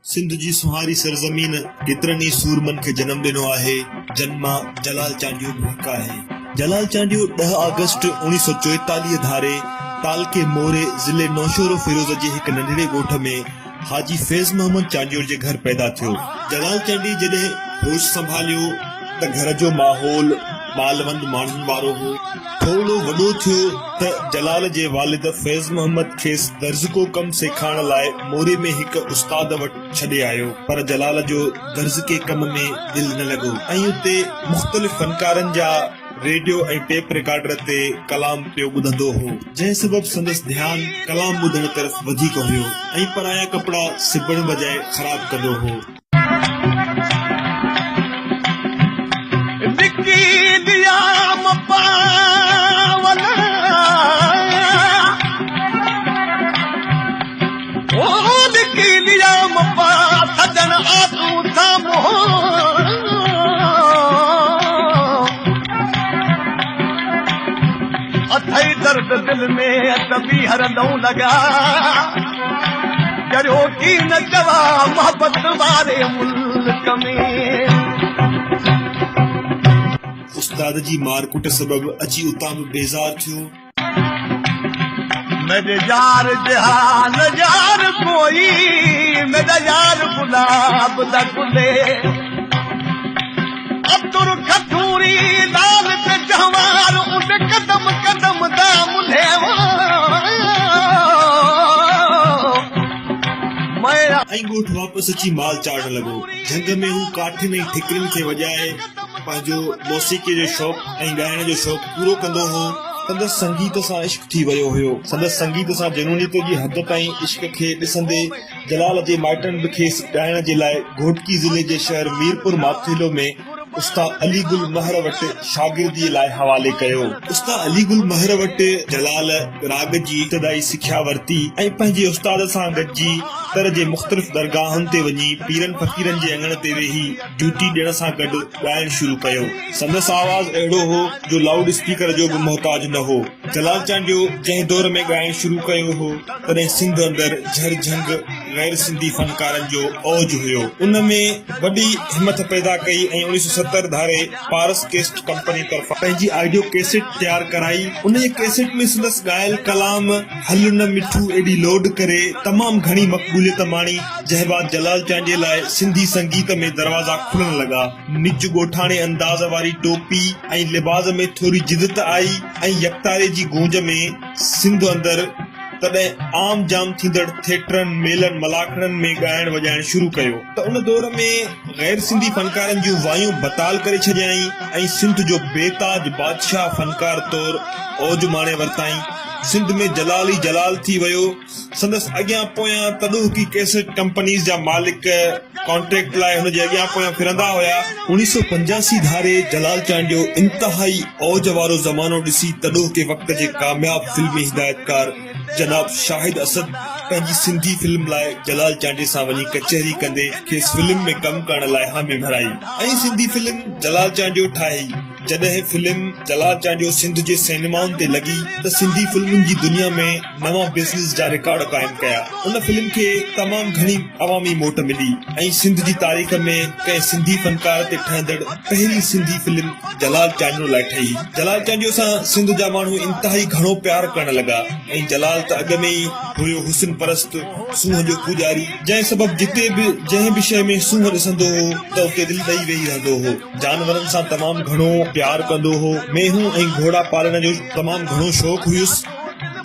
سنڌ جي سونهاري سرزمين ڪيترن ئي سورمن کي جنم ڏنو آهي، جن مان جلال چانڊيو به هڪ آهي. جلال چانڊيو ڏهه آگسٽ اوڻيهه سؤ چوئيتاليهه ڌاري تعلقي موري ضلعي نوشهرو فيروز جي هڪ ننڍڙي ڳوٺ ۾ حاجي فيض محمد چانڊيو جي گهر پيدا ٿيو. جلال چانڊيي جڏهن هوش سنڀاليو ته گهر جو ماحول مالوند ماڻهن وارو هو. ٿورڙو وڏو ٿيو ته جلال جي والد فيض محمد کيس درزڪو ڪم سيکارڻ لاء موري ۾ هڪ استاد وٽ ڇڏي آيو پر جلال جو درزڪي ڪم ۾ دل نه لڳو ۽ اتي مختلف فنڪارن جا ريڊيو ۽ ٽيپ رڪارڊر تي ڪلام پيو ٻڌندو هو جنهن سبب سندس ڌيان ڪلام ٻڌڻ طرف وڌيڪ هيو ۽ پرايا ڪپڙا سبڻ بجاء خراب ڪندو هو. اٿئي درد دل ۾ ته ٻيهر لئون لڳا. ڪريو ڪي نه چوا محبت واري ملڪ ۾. استاد جي مار ڪٽ سبب اچي اتان به بيزار ٿيو. ميڏي يار جها نه يار ڪوئي ميڏا يار گلاب دا گلي عطر کٿوري لال تے جهوار ان قدم قدم دا ملهيوا. ۽ ڳوٺ واپس اچي مال چارڻ لڳو. جهنگ ۾ هو ڪاٺين ۽ ٺڪرين کي وڄائي پنهنجو موسيقيء جو شوق ۽ ڳائڻ جو شوق پورو ڪندو هو. سندس سنگيت سان عشق ٿي ويو هيو. سندس سنگيت سان جنونيت جي حد تائين عشق کي ڏسندي جلال جي مائٽن به کيس ڳائڻ جي لاء گهوٽڪي ضلعي جي شهر ميرپور ماٿيلو ۾ استاد علي گل مهر وٽ شاگرديء لاء حوالي ڪيو. استاد علي گل مهر وٽ جلال راڳ جي ابتدائي سکيا ورتي ۽ پنهنجي استاد سان گڏجي تر جي مختلف درگاهن تي وڃي پيرن فقيرن جي اڱڻ تي ويهي ڊيوٽي ڏيڻ سان گڏ ڳائڻ شروع ڪيو. سندس آواز اهڙو هو جو لائوڊ اسپيڪر جو به محتاج نه هو. جلال چانڊيو جنهن دور ۾ ڳائڻ شروع ڪيو هو، تڏهن سنڌ اندر جهر جهنگ غير سنڌي فنڪارن جو اوج هيو. ان ۾ وڏي همٿ پيدا ڪئي ۽ اوڻيهه سؤ 70 ڌاري پارس ڪيسٽ ڪمپني طرفان پنهنجي آڊيو ڪيسٽ تيار ڪرائي. انهيء ڪيسٽ ۾ سندس ڳايل ڪلام هل نه مٺو ايڏي لوڏ ڪري تمام گهڻي مقبوليت ماڻي، جنهن بعد جلال چانڊيي لاء سنڌي سنگيت ۾ دروازا کلڻ لڳا. نج ڳوٺاڻي انداز واري ٽوپي ۽ لباس ۾ ٿوري جدت آئي ۽ يڪتاري جي گونج ۾ سنڌ اندر تڏهن عام جام ٿيندڙ ٿيٽرن، ميلن ملاکڙن ۾ ڳائڻ وڄائڻ شروع ڪيو ته ان دور ۾ غير سنڌي فنڪارن جون وايون بتال ڪري ڇڏيائين ۽ سنڌ جو بي تاج بادشاهه فنڪار طور اوج ماڻي ورتائين. سنڌ ۾ جلال ئي جلال ٿي ويو. سندس اڳيان پويان تڏهوڪي ڪيسٽ ڪمپنيز جا مالڪ ڪانٽريڪٽ لاء هن جي اڳيان پويان ڦرندا هيا. 1985 ڌاري جلال چانڊيو انتهائي اوج وارو زمانو ڏسي تڏهوڪي وقت جي ڪامياب فلمي هدايتڪار جناب شاهد اسد پنهنجي سنڌي فلم لاء جلال چانڊيي سان وڃي ڪچهري ڪندي کيس فلم ۾ ڪم ڪرڻ لاء حامي ڀرائي ۽ سنڌي فلم جلال چانڊيو ٺاهي. جڏهن فلم جلال چانڊيو سنڌ جي سئنيمائن تي لڳي ته سنڌي فلمن جي دنيا ۾ نوان بزنس جا رڪارڊ قائم ڪيا. ان فلم کي تمام گهڻي عوامي موٽ ملي ۽ سنڌ جي تاريخ ۾ ڪنهن سنڌي فنڪار تي ٺهندڙ پهرين سنڌي فلم جلال چانڊيو لاء ٺهي. جلال چانڊيو سان سنڌ جا ماڻهو انتهائي گهڻو پيار ڪرڻ لڳا ۽ جلال ته اڳ ۾ ئي هيو حسن پرست، سونهن جو پوڄاري، جنهن سبب جتي به جنهن به شيء ۾ سونهن ڏسندو هو ته اتي دل ڏئي ويهي رهندو هو. جانورن سان تمام گهڻو پيار ڪندو هو. مينهون ۽ گهوڙا پالڻ جو تمام گهڻو شوق هيس.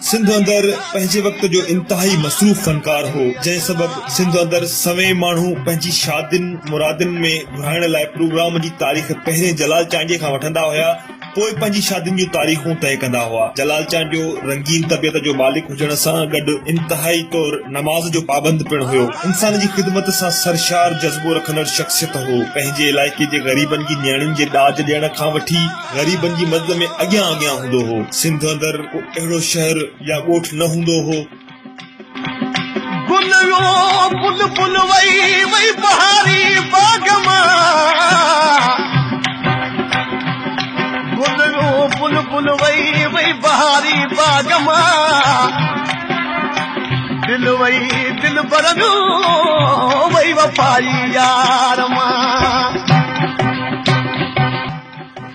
سنڌ اندر پنهنجي وقت جو انتهائي مصروف فنڪار هو، جنهن سبب سنڌ اندر سوين ماڻهو پنهنجي شادين مرادين ۾ گهرائڻ لاء پروگرام جي تاريخ پهرين جلال چانڊيي کان وٺندا هيا، پوء پنهنجي شادين جون تاريخون طئي ڪندا هئا. جلال چانڊيو رنگين طبيعت جو مالڪ هجڻ سان گڏ انتهائي طور نماز جو پابند پڻ هيو. انسان جي خدمت سان سرشار جذبو رکندڙ شخصيت هو. پنهنجي علائقي جي غريبن جي نياڻين جي ڏاج ڏيڻ کان وٺي غريبن جي مدد ۾ اڳيان اڳيان هوندو هو. سنڌ اندر ڪو اهڙو شهر يا ڳوٺ نه هوندو هو. گل ويو بلبل وئي وئي بهاري باغ مان گل ويو بلبل وئي وئي بهاري باغ مان دل وئي دلبر ويو وئي. وفائي يار مان.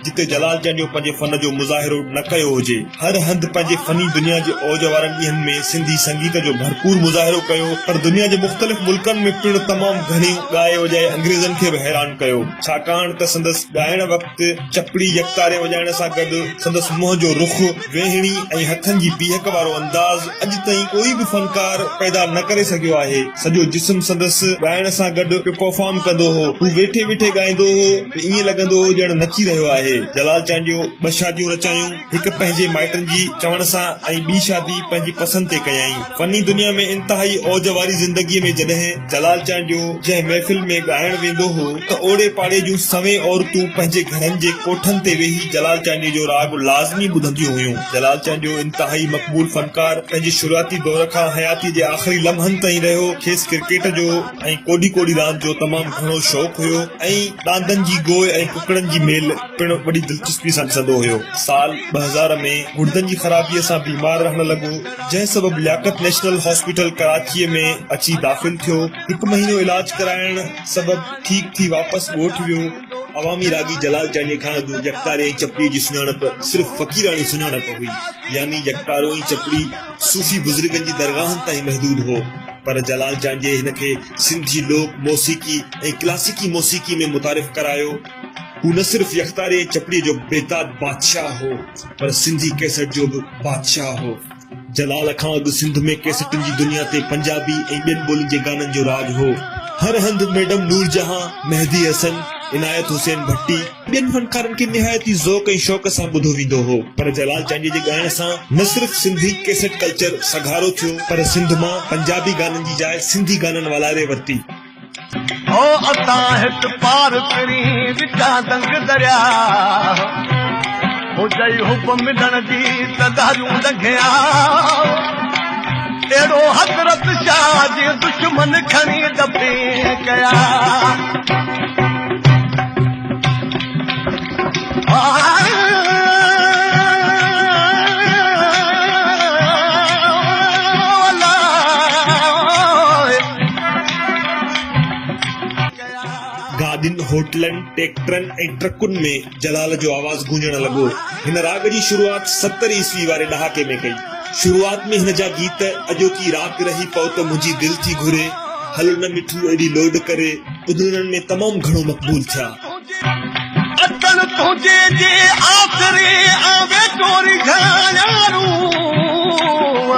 جتي جلال چانڊيو پنهنجي فن جو مظاهرو نه ڪيو هجي. هر هنڌ پنهنجي فني دنيا جي اوج وارن ڏينهن ۾ سنڌي سنگيت جو ڀرپور مظاهرو ڪيو پر دنيا جي مختلف ملڪن ۾ پڻ تمام گهڻيون ڳائي وڄائي انگريزن کي به حيران ڪيو ڇاڪاڻ ته سندس ڳائڻ وقت چپڙي يڪتاري وڄائڻ سان گڏ سندس منهن جو رخ، ويهڻي ۽ هٿن جي بيهڪ وارو انداز اڄ تائين ڪوئي به فنڪار پيدا نه ڪري سگهيو آهي. سڄو جسم سندس ڳائڻ سان گڏ پيو پرفارم ڪندو هو. هو ويٺي ويٺي ڳائيندو هو ته ائين لڳندو هو ڄڻ نچي رهيو آهي. جلال چانڊيو ٻه شاديون رچايون، هڪ پنهنجي مائٽن جي چوڻ سان ۽ ٻي شادي پنهنجي پسند تي ڪيائين. فني دنيا ۾ انتهائي اوج واري زندگيء ۾ جڏهن جلال چانڊيو جنهن محفل ۾ ڳائڻ ويندو هو ته اوڙي پاڙي جون سوين عورتون پنهنجي گهرن جي ڪوٺن تي ويهي جلال چانڊيي جو راڳ لازمي ٻڌنديون هيون. جلال چانڊيو انتهائي مقبول فنڪار پنهنجي شروعاتي دور کان حياتيء جي آخري لمحن تائين رهيو. کيس ڪرڪيٽ جو ۽ ڪوڏي ڪوڏي راند جو تمام گهڻو شوق هيو ۽ ڏاندن جي گوء ۽ ڪڪڙن جي ميل پڻ وڏي دلچسپي سان ڏسندو هيو. سال 2000 ۾ گڙدن جي خرابيء سان بيمار رهڻ لڳو، جنهن سبب لياقت نيشنل هاسپيٽل ڪراچيء ۾ اچي داخل ٿيو. هڪ مهينو علاج ڪرائڻ سبب ٺيڪ ٿي واپس ڳوٺ ويو. عوامي راڳي جلال چانڊيي کان اڳ يڪتاري ۽ چپڙي جي سڃاڻپ صرف فقيراڻي سڃاڻپ هئي، يعني يڪتارو ۽ چپڙي صوفي بزرگن جي درگاهن تائين محدود هو، پر جلال چانڊيي هن کي سنڌي لوڪ موسيقي ۽ ڪلاسيڪي موسيقي ۾ متعارف ڪرايو. هو نه صرف يڪتاري ۽ چپڙي جو بيتاب بادشاهه هو، پر سنڌي ڪيسٽ جو به بادشاهه هو. جلال کان اڳ سنڌ ۾ ڪيسٽن جي دنيا تي پنجابي ۽ ٻين ٻولين جي گانن جو راڄ هو. هر هنڌ ميڊم نورجهان، مهدي حسن، عنايت حسين ڀٽي، ٻين فنڪارن کي نهايت ئي ذوق ۽ شوق سان ٻڌو ويندو هو. پر جلال چانڊيي جي ڳائڻ سان نه صرف سنڌي ڪيسٽ ڪلچر سگهارو ٿيو پر سنڌ مان پنجابي گانن جي جاء سنڌي گانن والاري ورتي. هو اسان هت پار پرين وچان دنگ درياء هو جئي حب ملڻ جي ته ڌاريون لنگهيا اهڙو حضرت شاهه جي دشمن کڻي دفي ڪيا. گاڏين، هوٽلن، ٽيڪٽرن ۽ ٽرڪن ۾ جلال جو آواز گونجڻ لڳو. هن راڳ جي شروعات 70 عيسوي واري ڏهاڪي ۾ ڪئي. شروعات ۾ هن جا گيت اڄوڪي رات رهي پئو ته منهنجي دل ٿي گهري، هل نه مٺو ايڏي لوڏ ڪري ٻڌندڙن ۾ تمام گهڻو مقبول ٿيا. اچڻ تنهنجي جي آسري آن ويٺو ريجهايان روح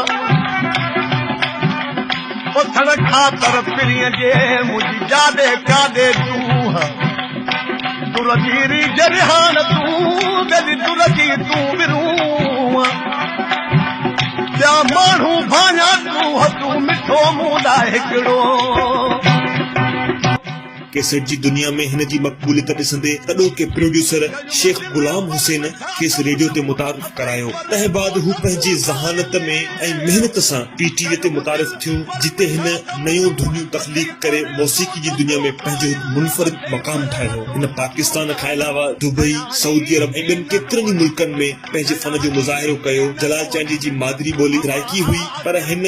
اٿڻ خاطر پرينء جي منهنجي جاڏي ڪاڏي جوهه در جي ريجهه رهاڻ تون ٻيلي در جي تون به روح ٻيا ماڻهو ڀانيان تون تون مٺو مون لاء هڪڙو. ڪيسٽ جي دنيا ۾ هن جي مقبوليت ڏسندي تڏهوڪي پروڊيوسر شيخ غلام حسين کيس ريڊيو تي متعارف ڪرايو. تنهن بعد هو پنهنجي ذهانت ۾ ۽ محنت سان پي ٽي وي تي متعارف ٿيو جتي هن نيون ڌنيون تخليق ڪري موسيقي جي دنيا ۾ پنهنجو هڪ منفرد مقام ٺاهيو. هن پاڪستان کان علاوه دبئي، سعودي عرب ۽ ٻين ڪيترن ئي ملڪن ۾ پنهنجي فن جو مظاهرو ڪيو. جلال چانڊيي جي مادري ٻولي سرائيڪي هئي پر هن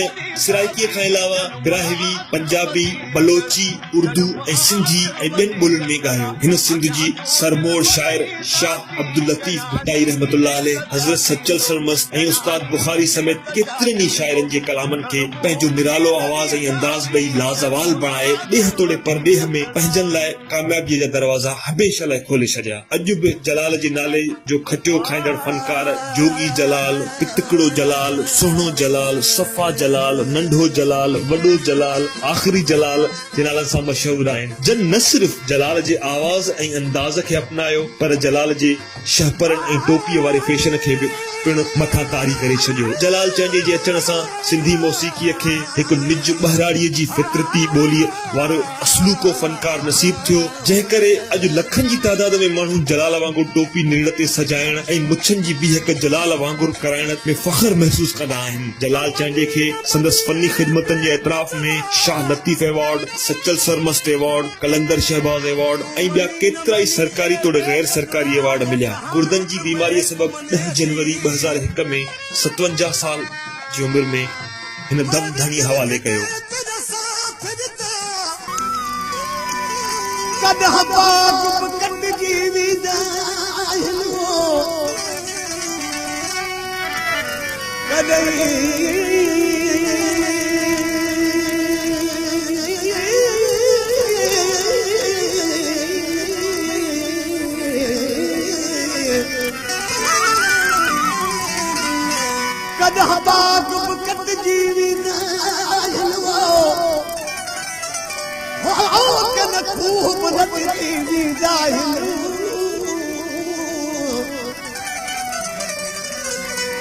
سرائيڪيء کان علاوه براهوي، پنجابي، بلوچي، اردو ۽ سنڌي ۽ ٻين ٻولين ۾ ڳايو. هن سنڌ جي سرموڙ شاعر شاهه عبداللطيف ڀٽائي رحمة الله عليه، حضرت سچل سرمست ۽ استاد بخاري سميت ڪيترن ئي شاعرن جي ڪلامن کي پنهنجو نرالو آواز ۽ انداز ڏئي لازوال بڻائي ڏيهه توڙي پرڏيهه ۾ پنهنجن لاء ڪاميابيء جا دروازا هميشه لاء کولي ڇڏيا. اڄ به جلال جي نالي جو کٽيو کائيندڙ فنڪار جوڳي جلال، پتڪڙو جلال، سهڻو جلال، صفا جلال، ننڍو جلال، وڏو جلال، آخري جلال جي نالن سان مشهور آهن، جن نه صرف جلال جي آواز ۽ انداز کي اپنايو پر جلال جي شهپرن ۽ ٽوپيء واري فيشن کي به پڻ مٿان طاري ڪري ڇڏيو. جلال چانڊيي جي اچڻ سان سنڌي موسيقيء کي هڪ نج ٻهراڙيء جي فطرتي ٻوليء وارو اصلوڪو فنڪار نصيب ٿيو، جنهن ڪري اڄ لکن جي تعداد ۾ ماڻهو جلال وانگر ٽوپي نرڙ تي سجائڻ ۽ مڇن جي بيهڪ جلال وانگر ڪرائڻ ۾ فخر محسوس ڪندا آهن. جلال چانڊيي کي سندس فني خدمتن جي اعتراف ۾ Shah Latif award, Sachal Sarmast award, Qalandar Shahbaz award ۽ ٻيا ڪيترائي سرڪاري توڙي غير سرڪاري ايوارڊ مليا. گردن جي بيماريء سبب ڏهه جنوري 2001 ۾ 57 سال جي عمر ۾ هن دم ڌڻيء حوالي ڪيو. ڪڏهن باغ به ڪٽجي ويندا آهن. ڪڏهن باغ به ڪٽجي ويندا آهن. ڪڏهن کوهه به لٽجي ويندا آهن.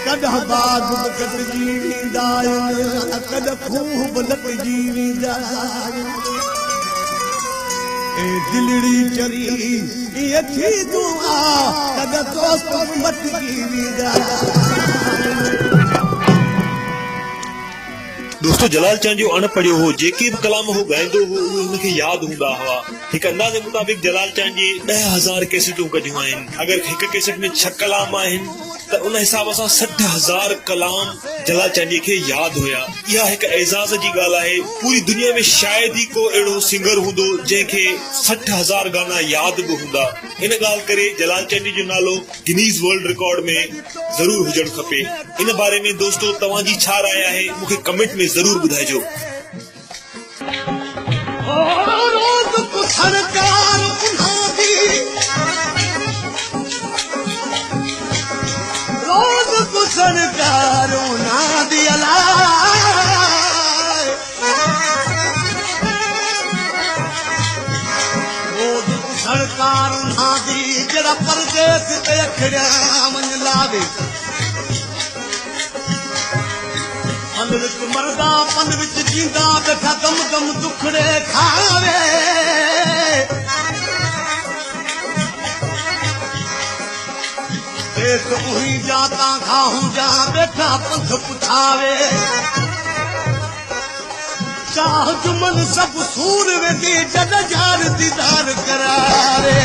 ڪڏهن باغ به ڪٽجي ويندا آهن، ڪڏهن کوهه به لٽجي ويندا آهن. اي دلڙي چري ائين ٿي تون آ، ڪڏهن دوست به مٽجي ويندا آهن. دوستو جلال چانڊيو اڻ پڙهيو هو، جيڪي به ڪلام هو ڳائيندو هو اهي هن کي ياد هوندا هئا. هڪ اندازي مطابق جلال چانڊيي 10,000 ڪيسٽون ڪڍيون آهن. اگر هڪ ڪيسٽ ۾ ڇهه ڪلام آهن ته ان حساب سان 60,000 ڪلام جلال چانڊيي کي ياد هيا. اها هڪ اعزاز جي ڳالهه آهي. پوري دنيا ۾ شايد ئي ڪو اهڙو سنگر هوندو جنهن کي 60,000 گانا ياد به هوندا. ان ڳالهه ڪري جلال چانڊيي جو نالو گنيز ورلڊ رڪارڊ ۾ ضرور هجڻ کپي. ان باري ۾ دوستو توهان جي ڇا راء آهي مون کي ڪمينٽ ۾ ضرور ٻڌائجو. روز پڇڻ ڪار انهان the, روز پڇڻ ڪار انهان the الاء، روز پڇڻ ڪار انهان the, جهڙا پرديس تي اکڙيان وڃ لاوي. پل وچ مردا پل وچ جیندا، بیٹھا دم دم دکھڑے کھاوے۔ ديس اهي جا تان کاهون جا، بیٹھا پنڌ پڇاوي۔ چاهه جمن سڀ سور ويندي، جڏ يار ديدار ڪراوي۔